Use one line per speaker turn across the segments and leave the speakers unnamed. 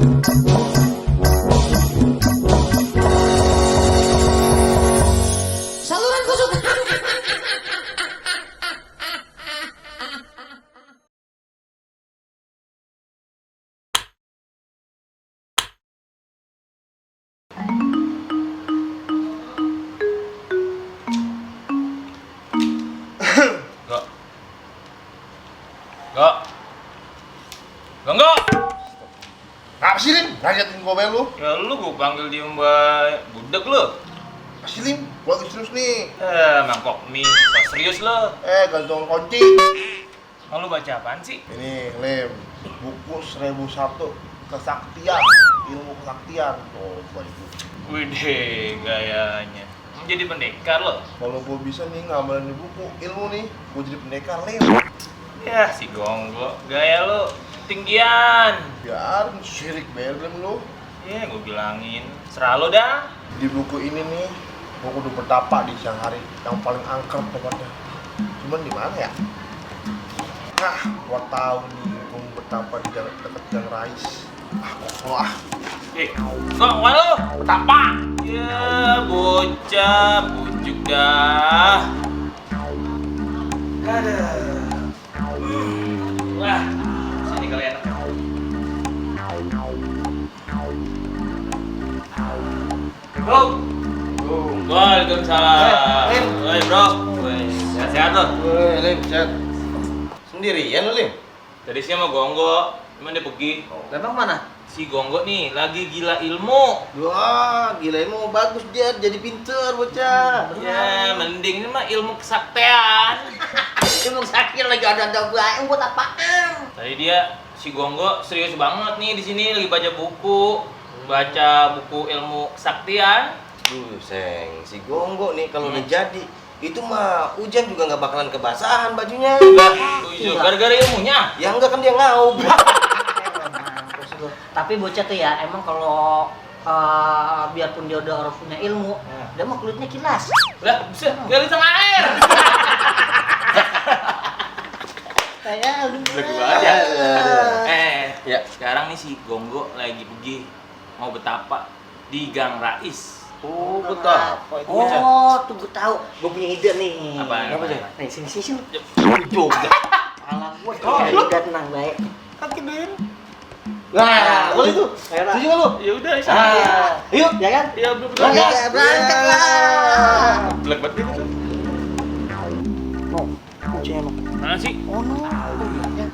Saluran kesukaan.
Enggak. Enggak.
Apa sih, Lim? Ngagetin gobel lu.
Ya lu gua panggil dia mbak budak lu.
Apa sih, Lim? Gua lagi serius nih.
Mangkok mie. So serius lu.
Gantung kunci.
Mau lu baca apaan sih?
Ini, Lim. Buku 1001 Kesaktian. Ilmu kesaktian. Oh, gua itu.
Widih, gayanya. Mau jadi pendekar lo?
Kalau gua bisa nih ngamalin di buku ilmu nih, gua jadi pendekar, Lim.
Ya, si Gonggo. Gaya lu tinggian.
Biar syirik Lim lu.
Ya, gua bilangin. Serah lu dah.
Di buku ini nih, gua kudu bertapa di siang hari yang paling angker tempatnya. Cuman di mana ya? Nah, gua tahu nih, gua mau bertapa di dekat Gang Rais. Wah,
Kok lu? Betapa? Ya, bocah. Bujuk dah. Aduh. Wah, sini kalian. Waalaikumsalam. Woi bro, sehat-sehat lo?
Lim, sehat. Sendirian lu, Lim?
Tadi sih sama Gonggo, cuman dia pergi.
Memang mana?
Si Gonggo nih lagi gila ilmu.
Wah, gila ilmu bagus dia, jadi pinter bocah.
Ya, mending ini mah ilmu kesaktian.
Ilmu sakit lagi ada banyak buat apaan?
Tadi dia si Gonggo serius banget nih di sini lagi baca baca buku ilmu kesaktian.
Seng, si Gonggo nih kalau udah jadi, itu mah hujan juga nggak bakalan kebasahan bajunya.
Gara-gara ilmunya.
Ya enggak kan dia ngaub.
Tapi bocah tuh ya, emang kalau biarpun dia udah orang punya ilmu, dia mah kulitnya kilas.
Lah, bisa gali sama air.
Kayak
Lagu aja.
Ya.
Sekarang nih si Gonggo lagi pergi mau betapa di Gang Rais.
Oh, betapa itu bocah.
Oh, tuh gue tahu. Gue punya ide nih.
Apaan?
Apa sih?
Nih, sini.
Juga.
Alah, gue udah tenang baik.
Nah, boleh tuh.
Ayo,
Setuju nggak lu?
Ya udah,
Yuk.
ya kan?
Ya belum
Berangkat lah.
Black banget itu.
No, kuncinya no.
Mana sih?
Oh no, ya,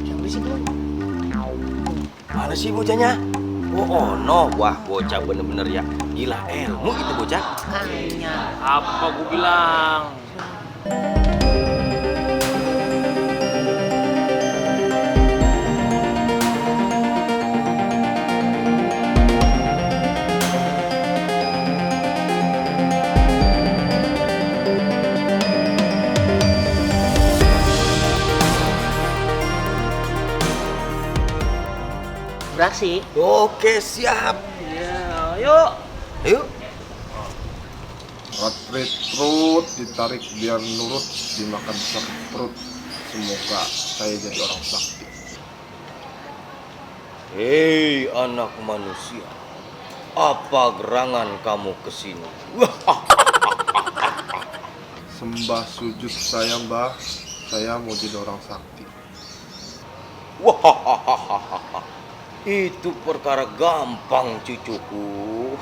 yang berisik lu.
Mana sih bocahnya? Oh no, wah bocah bener-bener ya gila ilmu itu bocah.
Kayaknya.
Apa gua bilang?
Beraksi.
Oke, siap.
Ya, yuk.
Ayo.
perut ditarik biar nurut, dimakan sakit perut. Semoga saya jadi orang sakti.
Hei anak manusia, apa gerangan kamu kesini?
Sembah sujud saya, Mbah. Saya mau jadi orang sakti.
Itu perkara gampang cucuku.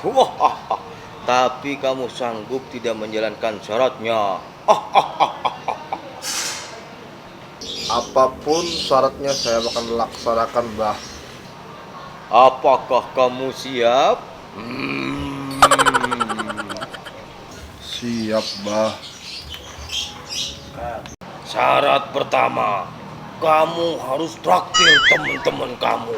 Tapi kamu sanggup tidak menjalankan syaratnya.
Apapun syaratnya saya akan laksanakan, Mbah.
Apakah kamu siap?
Siap, Mbah.
Syarat pertama, kamu harus traktir teman-teman kamu.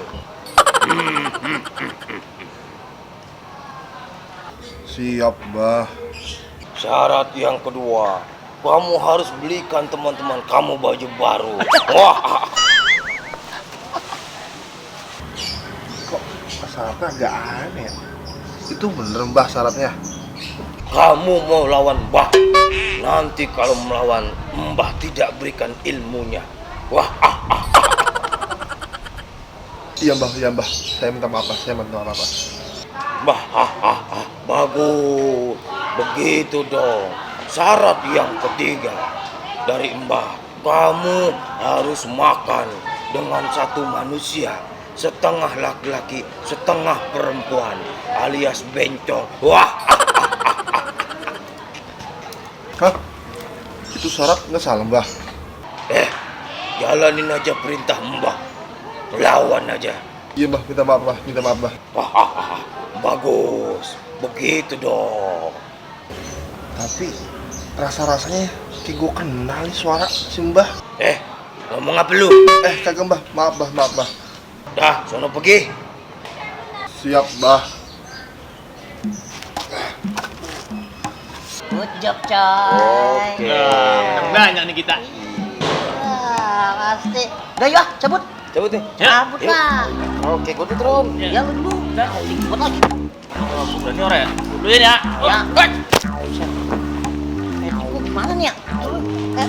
Siap, Mbah.
Syarat yang kedua, kamu harus belikan teman-teman kamu baju baru. Wah,
Kok syaratnya agak aneh ya? Itu bener, Mbah, syaratnya?
kamu mau lawan Mbah. Nanti kalau melawan Mbah tidak berikan ilmunya. Wah,
Iya mbah, saya minta maaf, Mbah.
Bagus. Begitu dong. Syarat yang ketiga dari Mbah, kamu harus makan dengan satu manusia, setengah laki-laki, setengah perempuan, alias bencong. Wah,
Hah? Itu syarat nggak salah mbah?
jalanin aja perintah Mbah. Lawan aja.
Iya mbah, minta maaf mbah.
Bagus. Begitu dong.
Tapi rasa-rasanya kayak gue kenal nih suara si mbah.
Ngomong apa lu?
Kagak mbah, maaf mbah.
Dah, sono pergi.
Siap mbah.
Good job, coy.
Nah, banyak nih kita.
Wah, pasti. Udah yuk, cabut.
Cabut nih.
Cabut lah.
Oke, gue dulu.
Ya lu dulu. Udah, buat lagi.
Aku berani orang ya. Duluin ya.
Ya.
Gue.
Lu gimana nih ya?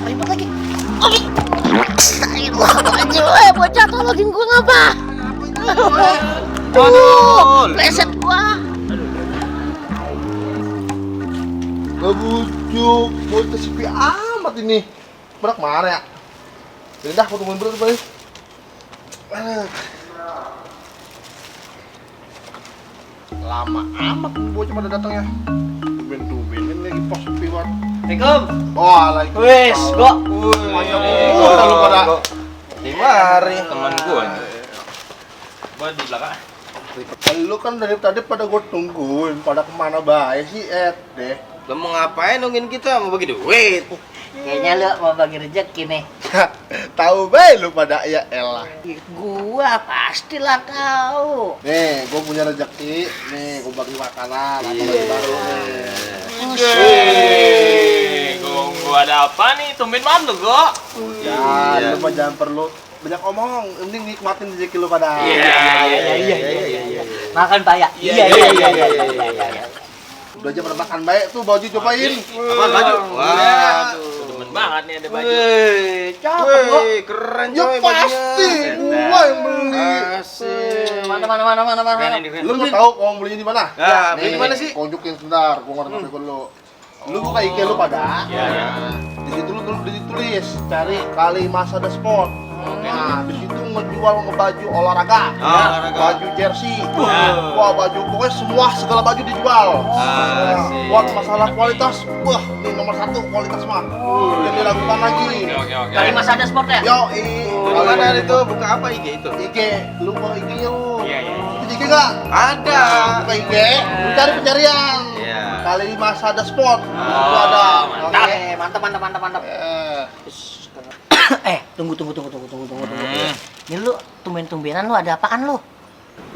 Ribet lagi. Astagfirullahaladzim, bocah tolongin gua ngapa? Aduh, pleset gua.
Gak bujuk, bocah sepi amat ini. Berak mana ya? Yaudah, aku tungguin dulu balik. Lama amat bocah pada datangnya. Tumben-tumbenin lagi pas sepi banget.
Assalamualaikum.
Waalaikumsalam.
Wes, gua.
Lu pada
Mari.
Teman gue nih. Gue di belakang.
lu kan dari tadi pada gue tungguin, pada kemana baik sih deh.
Lu mau ngapain nungguin kita? Mau bagi duit?
Kayaknya lu mau bagi rezeki nih.
Tahu baik lu pada ya elah.
Gua pastilah tahu.
Nih, gue punya rezeki. Nih, gue bagi makanan atau bagi baru nih.
Gue ada apa nih? Tumben banget lu, Go.
Ya, lu mah jangan perlu banyak omong. Yang penting nikmatin rezeki lu pada.
Iya. Makan paya. Iya.
Udah aja pada makan baik tuh, baju cobain.
Apa baju?
Waduh.
Demen banget nih ada baju.
Cakep, gua.
Keren
Ya
coy
pasti, gua yang beli.
Asik.
Mana.
Lu mau tahu mau belinya di mana?
Ya, beli
Nih,
di mana sih?
Konjukin sebentar, gua ngerti HP lu. Lu buka IG lu pada.
Iya.
Di situ lu ditulis cari kali masa ada sport. Nah, di situ ngejual ngebaju olahraga.
Olahraga.
Baju jersey. Wah, baju pokoknya semua segala baju dijual.
Asik.
Buat masalah kualitas, wah, ini nomor 1 kualitas mah. Yang diragukan lagi.
Oke.
Kali Mas ada sport ya?
Yo,
Mana itu? Buka apa IG itu?
IG, lu mau IG-nya lu?
Iya.
Itu IG enggak?
Ada.
Buka IG, lu cari pencarian.
Iya.
Kali masa ada sport. Itu ada.
mantap.
Oke.
Mantap. Tunggu. Ini lu tumben-tumbenan lu ada apaan lu?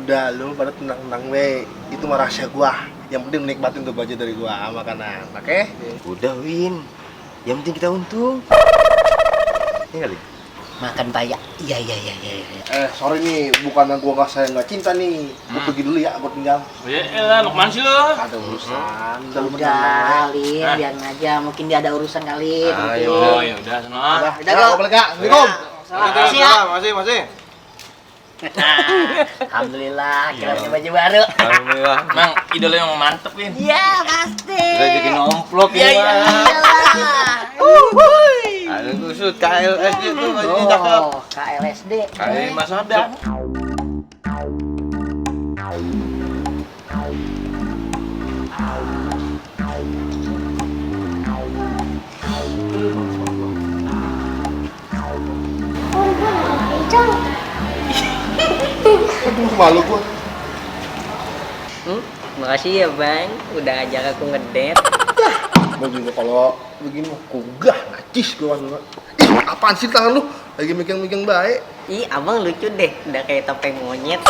Udah, lu pada tenang-tenang we. Itu mah rahasia gua. Yang penting menikmatin tuh baju dari gua makanan, oke?
Udah Win. Yang penting kita untung. Ini kali.
Makan paya. Iya.
Sorry nih, bukan gua nggak sayang nggak cinta nih. Gua pergi dulu ya, gua tinggal.
Ya elah, mau kemana sih lu?
Ada urusan.
Udah, Lin, biarin aja. Mungkin dia ada urusan kali.
Ayo.
Oh, ya udah sono.
Udah,
gua balik ya. Assalamualaikum.
Makasih ya.
Masih.
Alhamdulillah, kira punya baju baru.
Alhamdulillah.
Emang idola yang mantep, Win.
Iya, pasti.
Udah jadi nomplok
Iya,
ya.
iyalah.
Ada kusut KLS itu bajunya cakep.
Oh, KLSD.
Kali Mas Adam.
Aduh, malu gua.
Makasih ya bang, udah ajak aku ngedate.
Gua juga kalau begini mah kugah, najis gua kan. Apaan sih tangan lu? Lagi megang-megang baik.
Ih abang lucu deh, udah kayak topeng monyet.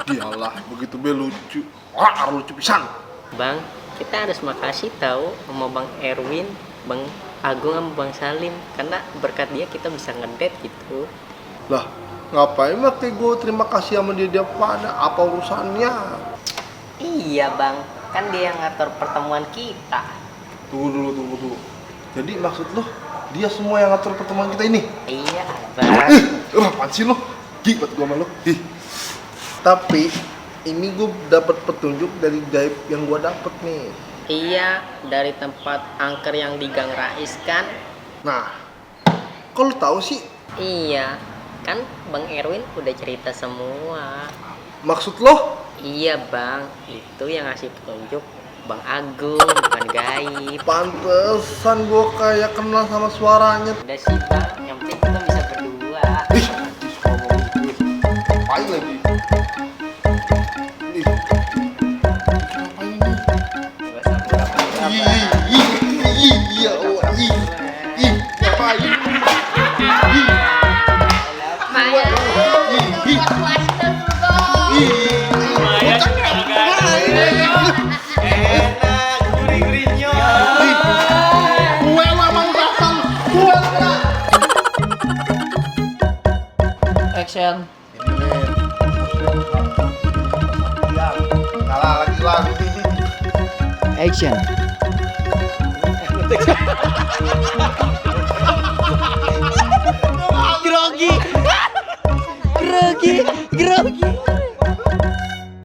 Dialah, begitu be lucu. Wah, lucu pisan.
Bang, kita harus makasih tahu sama bang Erwin, bang Agung sama bang Salim, karena berkat dia kita bisa ngedate gitu.
Lah, ngapain mati gua terima kasih sama dia pada apa urusannya?
Iya bang, kan dia yang ngatur pertemuan kita.
Tunggu dulu. Jadi maksud lu dia semua yang ngatur pertemuan kita ini?
Iya bang.
Apaan sih lu? Gih, buat gua sama lu. Tapi ini gue dapat petunjuk dari gaib yang gue dapet nih.
Iya, dari tempat angker yang di Gang Rais kan?
Nah, kok lu tahu sih?
Iya, kan Bang Erwin udah cerita semua.
Maksud lo?
Iya bang, itu yang ngasih petunjuk Bang Agung, bukan gaib.
Pantesan gue kayak kenal sama suaranya.
Udah sih bang, yang penting kita bisa berdua.
Ih, ngapain lagi? Ih, ngapain nih?
Gak usah pura-pura bang.
Iya, ngapain?
Action.
Kalah lagi.
Action.
Grogi.